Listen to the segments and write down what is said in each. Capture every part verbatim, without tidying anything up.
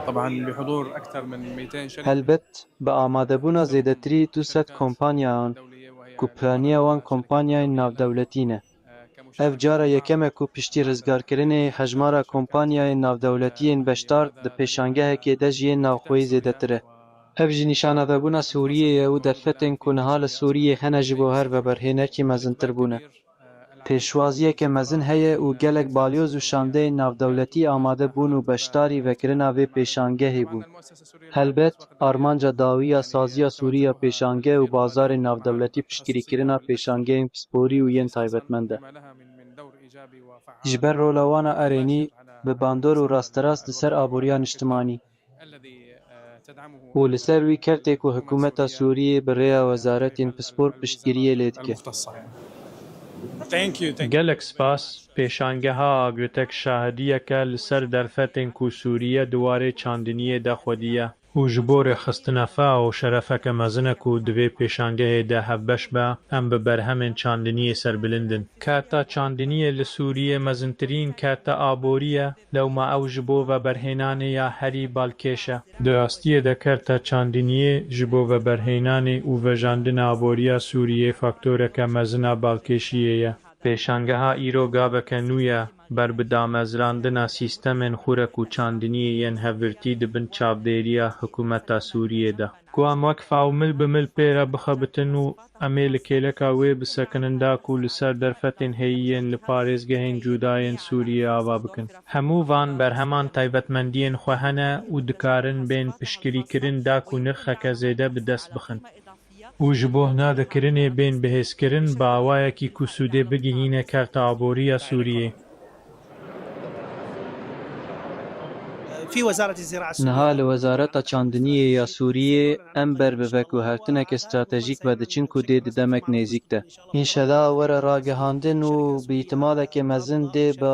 طبعا بحضور أكثر من مئتين شركة. Helbet, bi amadebûna zêdetirî du sed kompanyayan ku piraniya wan kompanyayên navdewletî ne. Ev cara yekem e ku piştî rizgarkirinê hejmara kompanyayên navdewletî yên beşdar di pêşangehekê de ji yên navxweyî zêdetir e. Ev jî nîşanevebûna Sûriyê ye û derfetên ku niha li Sûriyê hene ji bo her veberhênekî mezintir bûne. Pêşwaziyeke mezin heye û gelek balyoz û şandeyên navdewletî amade bûn û beşdarî vekirina vê pêşangehê bûn. Helbet, armanca dawî ya saziya Sûrî ya pêşangeh û bazarên navdewletî piştgirîkirina pêşangehên pisporî û yên taybetmend e. Ji ber rola wan a erênî, bi bandor û rasterast li ser aboriya niştimanî û li ser wî kertê ku hikûmeta Sûriyê bi rêya wezaretên pispor piştgiriyê lê dike. Gelek spas, pêşangeha Agritech şahidiyek e li ser derfetên ku Sûriye di warê çandiniyê de xwedî ye. Û ji bo rêxistina fe û şerefeke mezin e ku di vê pêşangehê de hevbeş be, em bi berhemên çandiniyê serbilind in. Kerta çandiniyê li Sûriyê mezintirîn kerta aborî ye, lewma ew ji bo veberhênanê ya herî balkêş e. Di rastiyê de kerta çandiniyê ji bo veberhênanê û vejandina aboriya Sûriyê faktoreke mezin a balkêşiyê ye. Pêşangeha îro gaveke nû ye ber bi damezrandina sîstemên xurek û çandiniyê yên hevbirtî di bin çavdêriya hikûmeta Sûriyê de. Ku em wek faw mil bi mil pê re bixebitin û em ê li kêleka wê bisekinin da ku li ser derfetên heyî yên li parêzgehên cuda yên Sûriyê ava bikin. Hemû van berheman taybetmendiyên xwe hene û dikarin bên piştgirîkirin da ku nirxeke zêde bi dest bixin. Û ji bo hnadekirinê bên bihêzkirin bi awayekî ku sûdê bigihîne kerta aborî ya Sûriyê. في وزارة الزراعة السورية. Niha li Wezareta Çandiniyê ya Sûriyê em ber bi veguhertineke stratejîk ve diçin ku dê di demek nêzîk de. Înşela were ragihandin û bi îhtimaleke mezin dê bi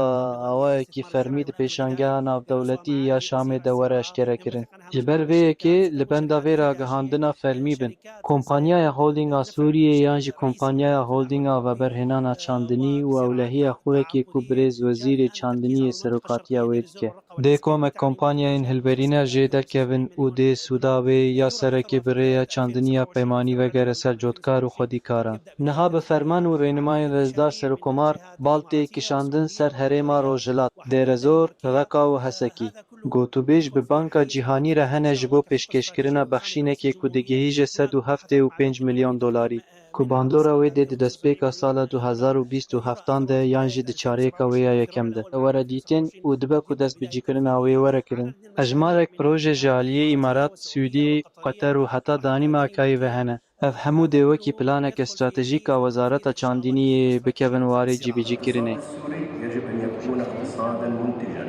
awayekî fermî di pêşangeha navdewletî ya Şamê de were eşkerekirin. Ji ber vê yekê li benda vê ragihandina fermî bin. Kompanyaya Holdinga Sûriyê yan jî Kompanyaya Holdinga Veberhênana Çandinî û ewlehiya xwe yekê ku birêz Wezîrê Çandiniyê serokatiya wê dike. Dê komek kompanyayên hilberîne jê derkevin û dê sûda wê ya serekê bi rêya çandiniya peymanî vegere ser cotkar û xwedîkaran. Niha bi ferman û rênimayên rêzdar Serokomar bal tê kişandin ser herêma Rojhilat, Dêrezor, Reqa û Hesekî. Gotûbêj bi Banka Cîhanî re hene ji bo pêşkêşkirina bexşînekê ku digihîje sed û heftê û pênc milyon dolarî, ku bandora wê dê di destpêka sala du hezar û bîst û heftan de yan jî di çarêka wê ya yekem de were dîtin û dibe ku destbicîkirina wê were kirin. Hejmarek proje ji aliyê Îmarat, Sûdî, Qeter û heta Danîmarkayê ve hene. Ev hemû dê wekî planeke stratejîk a Wezareta Çandiniyê bikevin warê cîbicîkirinê. السوري يجب أن يكون اقتصاداً منتجاً،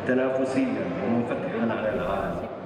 تنافسياً ومنفتحاً على العالم.